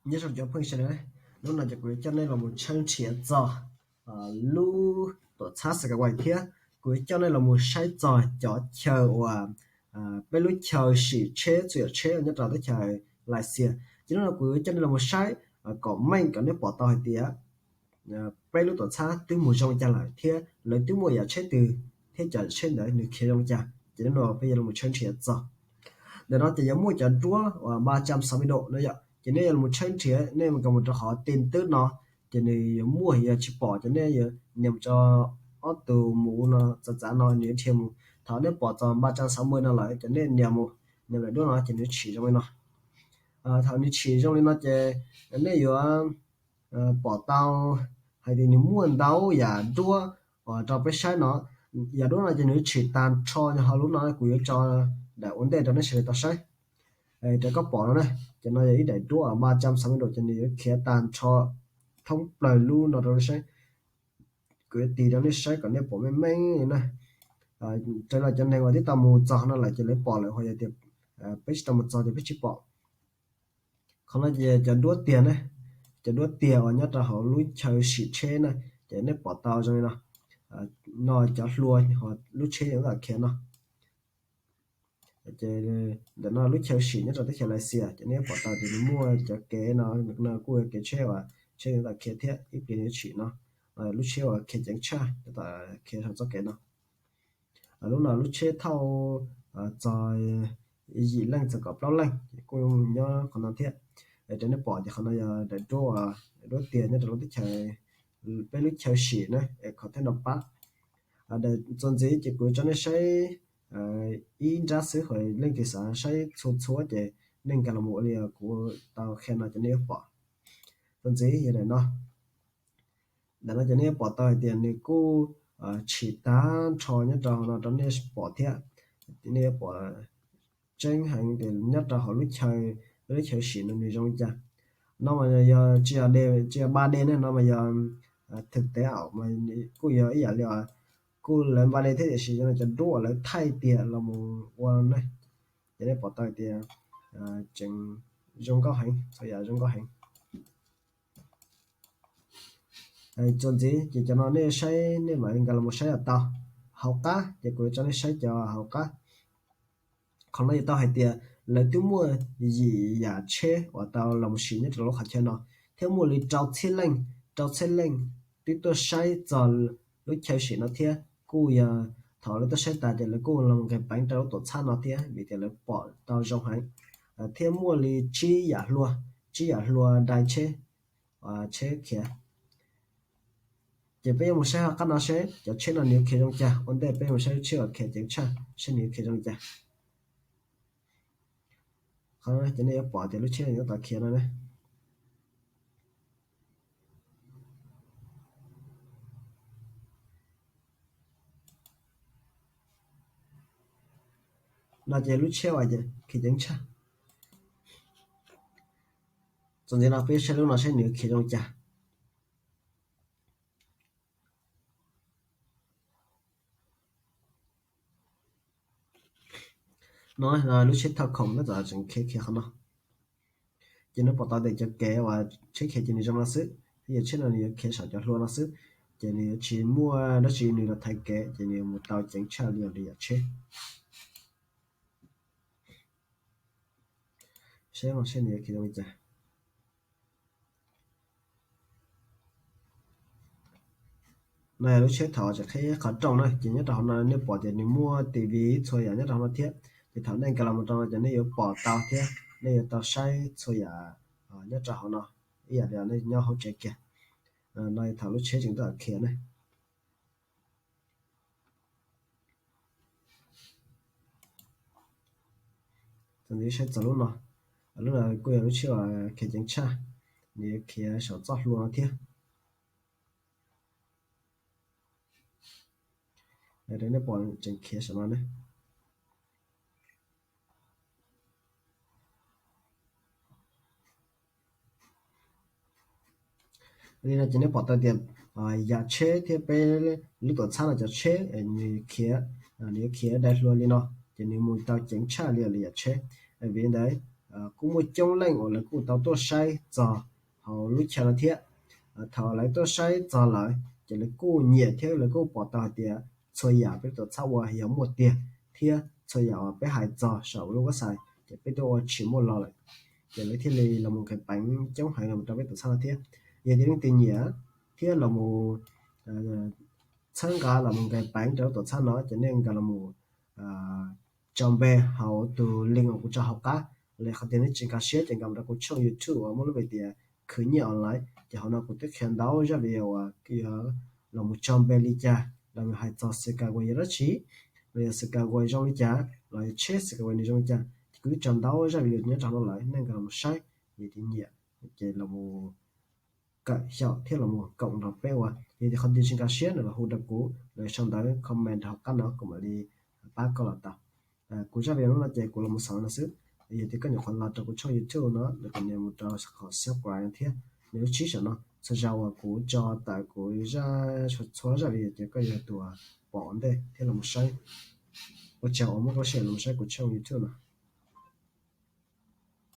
Nyob zoo cov phooj ywg sawv daws, hnub no ces kuv yuav coj nej los mus tshawb nrhiav txog lub tuam txhab Skyway thiab kuv yuav coj nej los mus saib txog cov chaw uas peb lub chaw sim tsheb txhua yam tsheb nyob rau teb chaws Lav Xias. Ces hnub no kuv yuav coj nej los mus saib kom meej kom nej pom tau hais tias peb lub tuam txhab twb mus zoo li cas lawm thiab lawv twb muaj yam tsheb twg thiab cov tsheb ntawd nws khiav zoo li cas. Ces hnub no peb yuav los tshawb nrhiav txog. Ntawm no ces yuav muaj cov duab uas ba tsam xav me dom no yom, ces nej yuav los tshawb nrhiav, nej mus rau qhov tin twb no, ces nws yuav muaj yog tsis pom ces nej yuav nias mus rau ob tug mus no txav txav no nws yuav dhia mus. Thaum nej pom txog ba tsam xav me no lawm ces nej nias mus, nias lawm duab no ces nws tshim zoo li no. Thaum nws tshim zoo li no ces nej yuav pom tau hais tias nws muaj ntau yam duab uas rau peb saib no. Yam duab no ces nws tshim tag nrho nyob hauv lub no, kuv yuav tso daim ua ntej rau nej sawv daws tau saib. Raws koj pom no na, ces no yog ib daim duab uas ba tsam xav me dom ces nws yuav khiav tag nrho thoob plaws lub no rau nej saib. Kuv yuav tis rau nej saib kom nej pom meej meej na. Raws li cov neeg uas twb tau mus txog no lawm ces lawv pom lawm, ho yog tias peb tsis tau mus txog ces peb tsis pom. Qhov no ces cov duab tiag na, cov duab tiag uas nyob rau hauv lub chaw sim tsheb na, ces nej pom tau zoo li no. No cov hlua uas lub tsheb yuav tau khiav no. Ces ntawm no lub chaw sim nyob rau teb chaws Lav Xias ces nej yuav pom tau tias nws muaj cov kev no, no kuj yog kev tsheb uas tsheb yuav tau khiav thiab ib pliag yuav tshim no. Lub tsheb uas khiav ceev tshaj yuav tau khiav hauv txoj kev no. Lub no lub tsheb thauj txog yim leej txog kaum plaub leej ces kuj nyob qhov no thiab. Raws nej pom ces qhov no yog daim duab, daim duab tiag nyob rau lub teb chaws, peb lub chaw sim na, es qhov thib no pab. Txuas ntxiv ces kuv tso nej saib ib nrab xwb, ho leej twg xav saib txhua txhua ces nej nkag los mus ua li kuv tau qhia no ces nej yuav pom. Txuas ntxiv yog daim no. Ntawm no ces nej yuav pom tau hais tias nws kuj tshim tag nrho nyob rau hauv no rau nej pom thiab. Nej yuav pom tseeb heev tias nyob rau hauv lub chaw, lub chaw sim no nws zoo li cas. No mas yog tsis yog, tsis yog ba D ne, no mas yog thực tế ảo mas kuj yog ib yam li, kuj lawv ba D thiab tiam sis yog no cov duab uas lawv thaij tiag los mus ua ne, ces nej pom tau hais tias tseem zoo nkauj heev, txhua yam zoo nkauj heev. Txuas ntxiv ces cov no nej saib, nej mam li nkag los mus saib kom tau. Hauv qab ces kuv yuav tso nej saib cov hauv qab. Qhov no yuav tau hais tias lawv twb muaj yim yam tsheb uas tau los mus sim nyob rau lub qhov chaw no, thiab muaj li rau txhiab leej, rau txhiab leej twb tuaj saib txog lub chaw sim no thiab kuj yog thaum lawv tuaj saib tas ces lawv kuj los nqis peev rau lub tuam txhab no thiab vim tias lawv pom tau zoo heev. Thiab muaj li tsib yam hlua, tsib yam hlua dai tsheb, tsheb khiav. Ces peb yuav mus saib hauv qab no seb cov tsheb no nws yuav khiav zoo cas, ua ntej peb mus saib lub tsheb uas khiav ceev tshaj seb nws yuav khiav zoo li cas. Qhov no ces nej yuav pom tias lub tsheb no yuav tau khiav no ne. No ces lub tsheb uas khiav ceev tshaj. Txuas ntxiv no peb saib lub no saib nws yuav khiav zoo li cas. No lub tsheb thauj khoom tab tom tseem khiav khiav qhov no. Ces nej pom tau tias cov kev uas tsheb khiav ces nws zoo no xwb, thiab yog tsheb no nws yuav khiav saum cov hlua no xwb, ces nws yuav tsis muaj dab tsi nws los thaiv kev, ces nws yuav mus tau ceev tshaj li yam tsheb. Saib mas saib nws yuav khiav zoo li cas. No yog lub tsheb thaum tseem qhib qhov rooj na, ces nyob rau hauv no nej pom tias nws muaj T V txhua yam nyob rau hauv no thiab. Ces thaum nej nkag los mus rau no ces nej yuav pom tau thiab nej yuav tau saib txhua yam nyob rau hauv no ib yam li nej nyob hauv tsev kiag. No thaum lub tsheb tseem tab tom khiav ne. Txuas ntxiv saib txog lub no, lub no kuj yog lub tsheb uas khiav ceev tshaj, nws yuav khiav saum txoj hlua no thiab. Nej pom tseem khiav saum no ne. Li no ces nej pom tau tias yam tsheb thiab peb lub tuam txhab no cov tsheb nws khiav, nws yuav khiav dai hlua li no, ces nws mus tau ceev tshaj li lwm yam tsheb. Vim li ntawd kuj muaj coob leej uas lawv kuj tau tuaj saib txog hauv lub chaw no thiab. Thaum lawv tuaj saib txog lawm ces lawv kuj nyiam thiab lawv kuj pom tau hais tias txhua yam peb tuam txhab ua yog muaj tiag, thiab txhua yam uas peb hais txog saum lub website ces peb twb ua tshis muaj los lawm. Ces lawv thiaj li los mus nqis peev coob heev los rau peb tuam txhab no thiab. Yog tias leej twg nyiam thiab los mus txhawb nqa los mus nqis peev rau lub tuam txhab no ces nej nkag los mus tso npe hauv tus link uas kuv tso hauv qab. Los qhov tias nej tsis nkag siab ces nkag mus rau kuv tshooj YouTube uas muaj lub npe tias Khwv Nyiaj Online, ces hauv no kuv twb qhia ntau zaj video uas yuav los mus tso npe li cas, los mus hais txog xwm kawm yog dab tsi, los yog xwm kawm zoo li cas, los yog tsheb xwm kawm nws zoo li cas, ces kuv twb tso ntau zaj video nyob rau hauv no lawm, nej nkag los mus saib, yog tias nyiam ces los mus kawm xyaum thiab los mus koom nrog peb ua. Yog tias qhov twg tsis nkag siab no los hu rau kuv los sau ntawv comment rau hauv qab no kuv mam li pab koj los tau. Kuv zaj video hnub no ces kuv los mus xaus no xwb. Yog tias koj nyuam qhuav los rau kuv tshooj YouTube no los kom nias mus rau qhov subscribe thiab nias lub tswb saum no. Txhua zaus uas kuv tso tawm kuv zaj, txhua zaj video ces koj yuav tau pom ua ntej thiab los mus saib. Ua tsaug uas muab koj lub sij hawm los mus saib kuv tshooj YouTube no.